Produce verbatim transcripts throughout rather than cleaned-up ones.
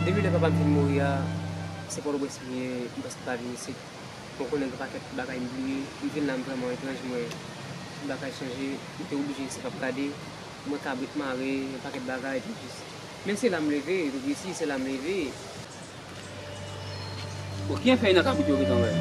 Depi lè papa m fin mouri a, se Pòtoprens m ye, m prèske pa vin isit. Bon, konnen gen pakèt bagay m bliye. M vin la, m vrèman etranj, mwen, tout bagay chanje. M te oblije se p ap gade. Mwen kabrit mare, yon pakèt bagay, epi jis. Men se la m leve, epi si se la m leve. Bon, ki efè nan kabrit yo gentan wè?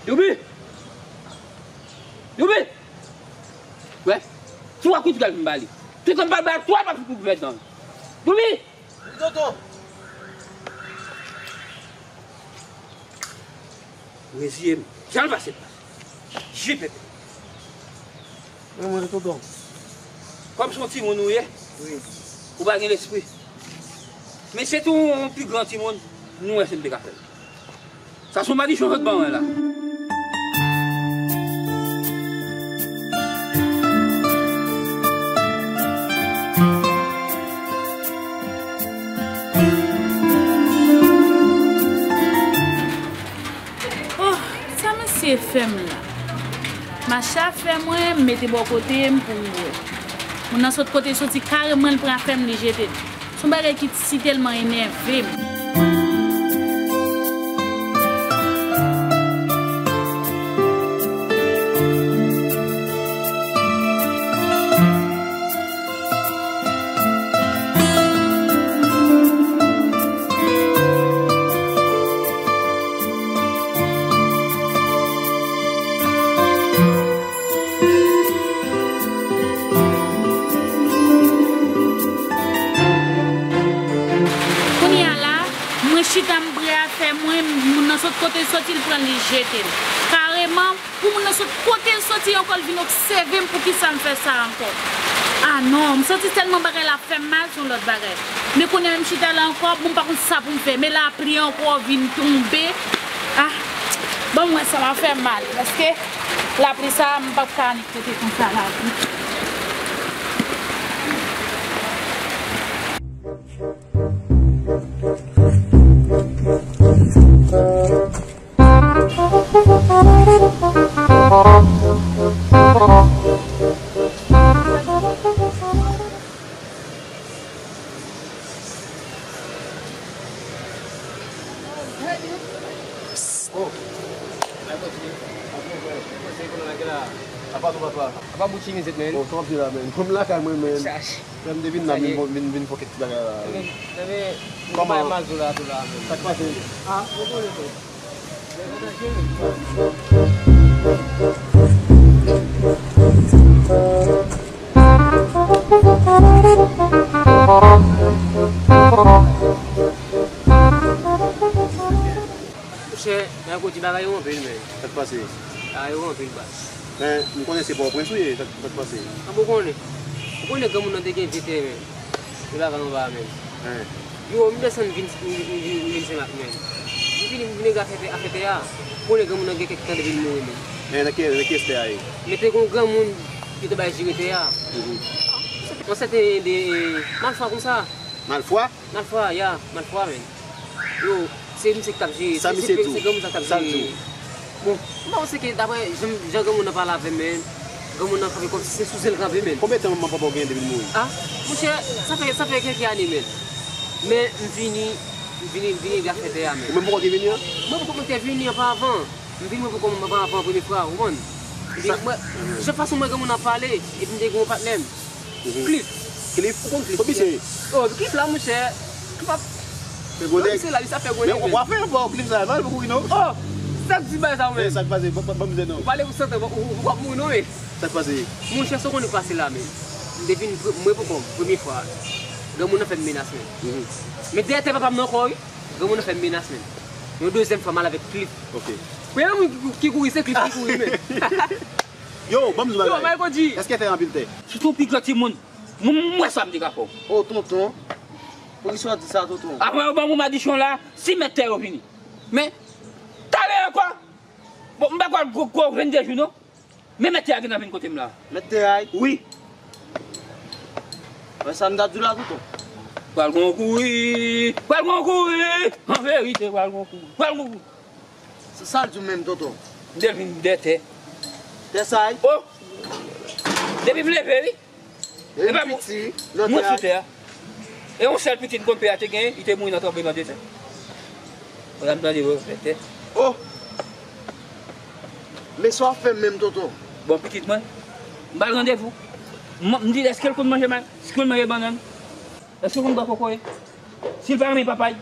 Youbi! Youbi! Wè, twa kout gaz m ba li. Tout an ba ba twa pa kout gaz nan. Youbi! Wi, tonton. Reziye m. Jan l pase l pase. Jipete. Mwen, mwen, tonton. Kòm se yon timoun ou ye, wi, ou pa gen lespri. Men se tou yon pi gran timoun, nou wè si n te ka fè l. Sa se yon madichon sot ban mwen la. Oh, sa misye fè m la? Mache afè mwen, m mete bò kote m pou m wè. Moun nan sot kote l soti kareman, l pran afè m, li jete l. Se yon bagay ki si tèlman enève m. Kounye a la, mwen chita, m pre afè mwen, moun nan sot kote l soti, l pran l, li jete l. Kareman, pou moun nan sot kote l soti ankò, l vin obsève m, poukisa m fè sa ankò? Ah non, m santi tèlman bagay la fè m mal, se yon lòt bagay. Men kounye a, m chita la ankò, bon, m pa konn sa pou m fè. Men lapli ankò vin tonbe. Ah, bon, mwen, sa va fè m mal, paske lapli sa, m p ap ka annik rete konsa la. Oh. Apa nou, papa? Apa bout chimizèt, men? Oh, sa w ap di la, men? Kòm lakay mwen, men. Frè m te vin la, vin, vin, vin fè kèk ti bagay la. Kòman? Sa k pase? Ah, ou konnen tou. Monchè, mèkredi bagay yo anpil, men. Sa k pase? Bagay yo anpil, baz. Men, m konnen se Pòtoprens ou ye, sa k, sa k pase? An, bon, konnen. Ou konnen granmoun nan te gen vye tè, men. Se bagay anba, men. Yo, m desann vin, m, m, m vin Senmak, men. M vini, m vin regle afè, afè tè a. Ou konnen granmoun nan gen kèk tan depi l mouri, men. Men, nan ki, nan ki estè a ye? Men te gen yon granmoun ki te bay jere tè a. Mhm. Yon sèten de, e, malfwa konsa. Malfwa? Malfwa, ya, malfwa, men. Yo, se misye ki t ap jere. Sa misye di w? Se granmoun sa k t ap jere. Sa l di w? Bon, m pa panse ke daprè jan, jan granmoun nan pale avè m, men, granmoun nan kanpe kòmsi se sou zen l kanpe, men. Konbyen tan manman papa w genyen depi l mouri? Ah, monchè, sa fè, sa fè kèk ane, men. Men, m vini, m vini, m vini regle afè tè a, men. Ou menm poko ki vini an? Mwen poko mwen te vini an pa avan. M vin mwen poko mwen pa avan premye fwa, ou konprann? Epi mwen, jan fason mwen granmoun nan pale, epi m te gen yon patnè m. Mhm. Cliff. Cliff? Ou konn Cliff? Konbyen se? Oh, Cliff la, monchè. Cliff ap... Se gwo nèg. Misye la, misye ap fè gwo nèg, men. Men w ap fè yon bò Cliff sa, non, li poko ri, non? Oh! Sa k di bay sa, men? Men sa k pase, ban, ban, ban m di non. Ou pale pou santan, ou, ou, ou ap mouri, non, men. Sa k pase? Monchè, sa w konnen k pase la, men. M te vin pre-, mwen poko m, premye fwa. Granmoun nan fè m menas, men. Mhm. Men dèyè tè papa m nan ankò, wi. Granmoun nan fè m menas, men. Yon dezyèm fwa, m al avèk Cliff. Ok. Premye moun ki, ki kouri, se Cliff ki kouri, men. Yo, ban m di yon bagay. Yo, Michael G. Èske tè anpil tè? Sitou pi gran timoun. Mwen, mwen, sa m te ka fè w. Oh, tonton. Poukisa w di sa, tonton? Apre yo ban mwen madichon la, si mèt tè yo vini. Men, talè ankò. Bon, m pa kwè gwo, gwo venndezou, non. Men mèt tè a gentan vin kote m la. Mèt tè a? Wi. Wè sa m t ap di w la, tonton. Pral gon kouri, pral gon kouri. An verite, pral gon kouri, pral gon kouri. Sa, sa l di w menm, tonton? Depi m dèyè tè. Tè sa a? Oh! Depi m leve, wi. E pa mwen, mwen sou tè a. E yon sèl pitit granpè a te genyen, li te mouri nan tranblemanntè. Wè, m tande yo fè tè. Oh! Men sa w ap fè m menm, tonton? Bon, pitit mwen, m ba l randevou. M, m di l èske l konn manje ma-, èske l konn manje bannann? Èske l konn bwè kokoye? Si l pa renmen papa l.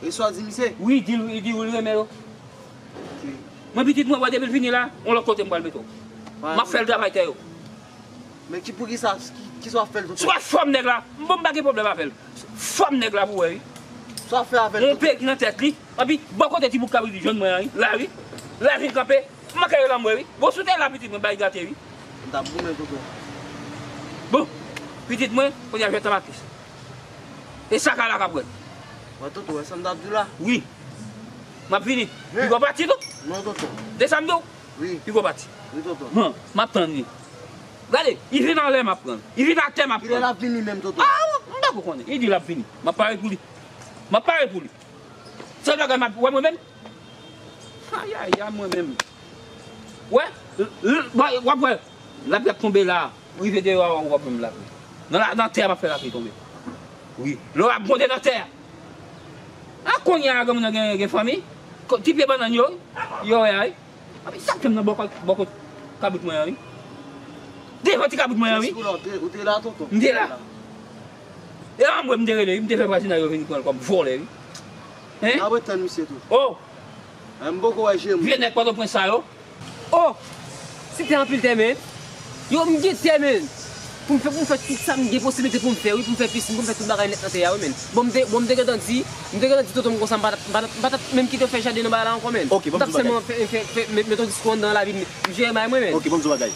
E sa w di misye? Wi, di l, di l wi, l renmen yo. Ok. Mwen pitit mwen, wè depi l vini la, yon lòt kote m pral mete w. M ap fè l travay tè yo. Men ki poukisa, ki, kisa w ap fè l, tonton? Sou fòm nèg la, m bon, m pa gen pwoblèm avè l. Fòm nèg la pou wè, wi. Sa w ap fè avè l, tonton? Yon pèk nan tèt li, epi bò kote ti bout kabrit li jwenn mwen an, wi. La, wi. La vin kanpe, m manke rele anmwe, wi. Bon, si w te la, pitit mwen, bay gate, wi. M t ap goumen, tonton. Bon, pitit mwen, kounye a jwèt an matis. E sa ka la k ap wè. Wè, tonton, wè sa m t ap di w la? Wi. M ap vini. Piga w pati tou? Non, tonton. De sa m di w? Wi. Piga w pati. Wi, tonton. Bon, m ap tann li. Gade, li vin anlè m ap pran l. Li vin atè m ap pran l. Kilè l ap vini menm, tonton? Ah, m pa ko konnen. Li di l ap vini. M ap pare pou li. M ap pare pou li. Sèl bagay m ap wè mwen menm. Ayayay, mwen menm. Wè, l, l, w ap wè. Lapli ap tonbe la. Rive deyò a, w ap wè lapli. Nan la, nan tè a, m ap fè lapli tonbe. Wi. Lò ap gwonde nan tè a. A kounye a, granmoun nan gen, gen fanmi. Ko, ti pye bannann yo, yo wè a, wi. Epi sa k fè m nan bò kot, bò kot kabrit mwen an, wi. Devan ti kabrit mwen an, wi. Ou te, ou te la, tonton? M te la. E anmwe m te rele, wi, m te fè vwazinay yo vin pran l kòm vòlè, wi. Hein? N ap ret tann misye tou. Oh! Hein, m poko wè je m. Vye nèg Pòtoprens sa yo. Oh! Si tè anpil tè, men. Yo, m gen tè, men. Pou m fè, pou m fè tout sa m gen posiblite pou m fè, wi, pou m fè pisin, pou m fè tout bagay nèt nan tè a, wi, men. Bon, m te, bon, m te gentan di, m te gentan di tonton m konsa, m pa t ap, m pa t ap, m pa t ap menm kite w fè jaden nan bagay la ankò, men. Ok, ban m di yon bagay. M t ap sèlman fè, fè, fè, met, met yon diskou anndan lavi m, m jere bagay mwen, men. Ok, ban m di yon bagay.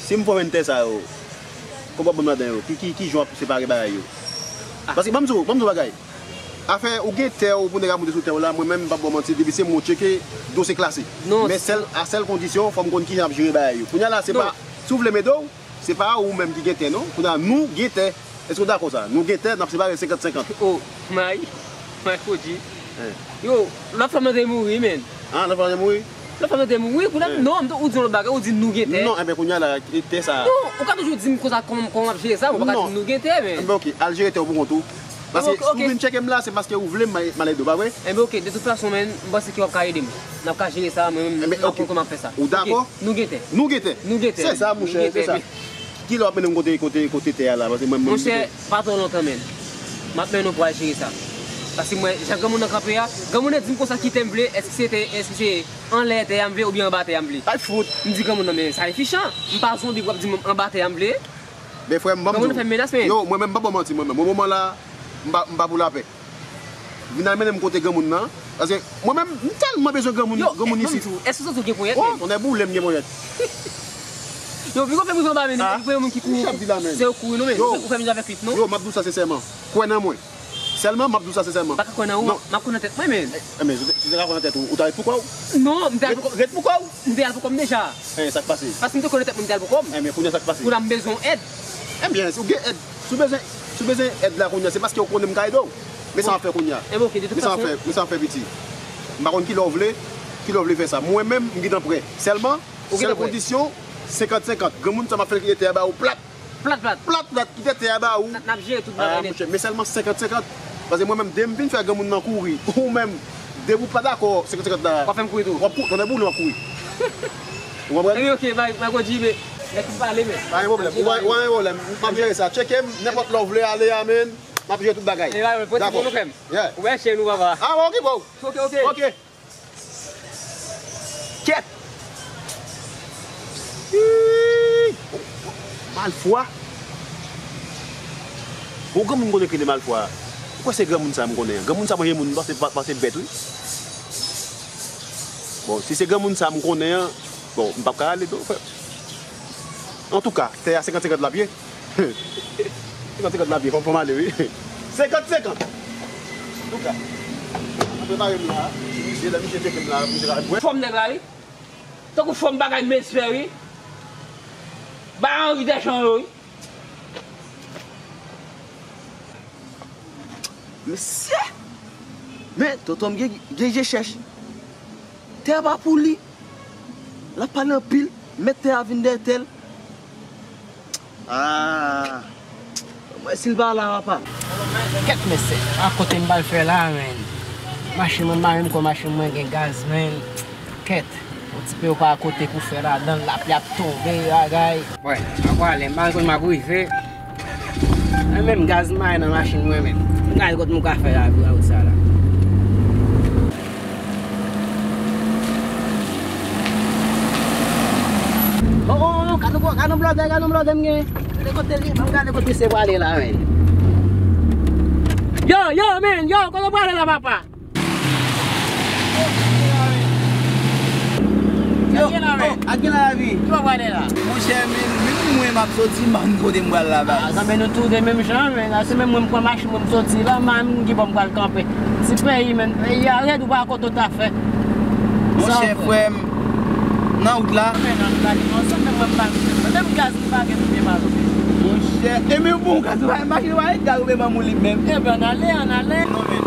Si m pran menm tè sa yo, kòb w ap ban m ladan yo, ki, ki, ki jan w ap separe bagay yo? Ah. Paske ban m di w, ban m di yon bagay. Afè ou gen tè w pou nèg ap moute sou tè w la, mwen menm m p ap ba w manti, depi se mwen ou tcheke, dosye klase. Non. Men sèl, a sèl kondisyon, fò m konn kijan ap jere bagay yo. Kounye a la, se pa, si w vle m ede w, se pa ou menm ki gen tè non. Kounye a nou gen tè. Èske w dakò sa? Nou gen tè, n ap separe senkant senkant. Oh, may, may Fodji. Hein. Yo, lòt fanm nan te mouri, men. Ah, lòt fanm nan te mouri? Lòt fanm nan te mouri, kounye a, non, m te, ou di yon lòt bagay, ou di nou gen tè. Non, enben, kounye a la, tè sa. Non, ou ka toujou di m konsa, kòman, kòman m ap jere sa, men ou pa ka di m nou gen tè, men. Enben, ok, al jere tè w pou kont ou. Paske si w vin tcheke m la, se paske ou vle m, m al ede w, pa vre? Enben, ok, de tout fason, men, m panse ke w ap ka ede m. N ap ka jere sa, mwen menm, m ap konn kòman m ap fè sa. Ou dakò? Nou gen tè. Nou gen tè. Nou gen tè. Se sa, monchè, se sa. Kilè w ap mennen m kote, kote, kote tè a la? Paske mwen, mwen, monchè, pa twò lontan, men. M ap mennen w pou al jere sa. Paske mwen, jan granmoun nan kanpe a, granmoun nan di m konsa ki tè m vle, èske se tè, èske se anlè tè a m vle oubyen anba tè a m vle? Ay fout! M di granmoun nan, men sa e fichan. M pa zonbi pou w ap di m anba tè a m vle. Men frè m, ban m di w. Granmoun nan fè m menas, men. Yo, mwen menm, m pa ba w manti, mwen menm. Bon moman la, m pa, m pa pou lapè. Vin al mennen m kote granmoun nan. Paske mwen menm, m tèlman bezwen granmoun, granmoun isit. Yo, eh, ban m di w, èske w santi w gen ponyèt menm? Oh, tonnè boule m gen ponyèt. Yo, piga w fè m rive anba, men, ah, piga w yon moun ki kouri. Kisa w ap di la, men? Se yo kouri, non, men. Yo. Ou fè, ou fè mize avèk lit, non? Yo, m ap di w sa sensèman. Kwè nan mwen. Sèlman, m ap di w sa sensèman. M pa ka kwè nan ou, m ap kwè nan tèt mwen, men. Eh, men, si w te ka kwè nan tèt ou, ou ta ret pou kò w? Non, m te al pou kò m. Ret pou kò w. M te al pou kò m deja. Eh, sa k pase? Paske m te konnen tèt mwen, m te al pou kò m. Eh, men, kounye a sa k pase? Kounye a m bezwen èd. Ebyen, si w gen èd, si w bezwen, si w bezwen èd la kounye a, se paske w konnen m ka ede w. Men sa w ap fè kounye a. Ebyen, ok, de tout fason. Men sa w ap fè, men sa w ap fè, piti. M pa konn kilè w vle, kilè w vle fè sa. Mwen menm, m gentan prè. Sèlman, sèl kondisyon, senkant senkant. Granmoun sa m ap fè l kite tè a ba ou plat. Plat, plat. Plat, plat, kite tè a ba ou. N ap, n ap jere tout bagay nèt. Ah, monchè, men sèlman senkant senkant. Paske mwen menm, depi m fin fè granmoun nan kouri, ou menm, depi w pa dakò, senkant senkant la. W ap fè m kouri tou. W ap kou-, tonnè boule w ap kouri. Ou konprann? Ebyen, ok, bay, bay, Kodji, men, nèg ki pale, men. Pa gen pwoblèm. Ou pa, ou pa gen pwoblèm. M ap jere sa. Tcheke m, nenpòt lè w vle ale a, men. M ap jere tout bagay. Dakò. Yeah. Ou wè chen nou, papa. Ah, okipe w. Ok, ok. Ok. Kèt! Ii! Malfwa! Bon, granmoun konnen ki rele Malfwa. Ou kwè se granmoun sa m konnen an? Granmoun sa manje moun, panse, panse bèt, wi. Bon, si se granmoun sa m konnen an, bon, m p ap ka ale tou, frè. Antouka, tè a senkant senkant l ap ye. Senkant senkant l ap ye, fò m, fò m ale, wi. Senkant senkant. Antouka, mwen prepare m la. Misye, lè misye tcheke m la, misye ka fè m kwè. Fòm nèg la, wi. Tankou fòm bagay m espè, wi. Bay Henri Deschamps yo, wi. Mesye! Men, tonton m gen, gen je chèch. Tè a pa pou li. L ap pale anpil, mèt tè a vin dèyè tè l. Ah! Mwen, si l pa la, papa. Kèt, mesye. A kote m pral fè la, men. Machin mwen, m pa menm kwè machin mwen gen gaz, men. Kèt. Yon ti pe yo pa kote pou fè ladan l, lapli ap tonbe, bagay. Wè, m ap prale, m pa konn m ap rive. Mwen menm gaz m pa gen nan machin mwen menm. M gade kot m ka fè lavi a, wout sa la. Oh, oh, oh, gade yon blòdè, gade yon blòdè m gen. Gade kote li, gade kote se pwale la, men. Yo, yo, men, yo, kote pwale la, papa? Yo, oh, ak gen lavi. Ki w ap gade la? Monchè, men, men mwen m ap soti, m pa konn kote m pral la, baz. Ah, zanmi, nou tou de menm jan, men la, se menm mwen m pran machin mwen m soti la, m pa menm ki bò m pral kanpe. Ti peyi, men, peyi a rèd, ou pa kote w ta fè. Monchè, frè m, nan wout la. Men nan wout la, ki nan sanm, men mwen m pa, menm gaz m pa gen pou m ale. Monchè, e men bon, gaz ou pa, machin ou pa gen gaz, ou menm an mou li menm. Ebyen, ann ale, ann ale. Non, men.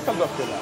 Sa m ap fè la?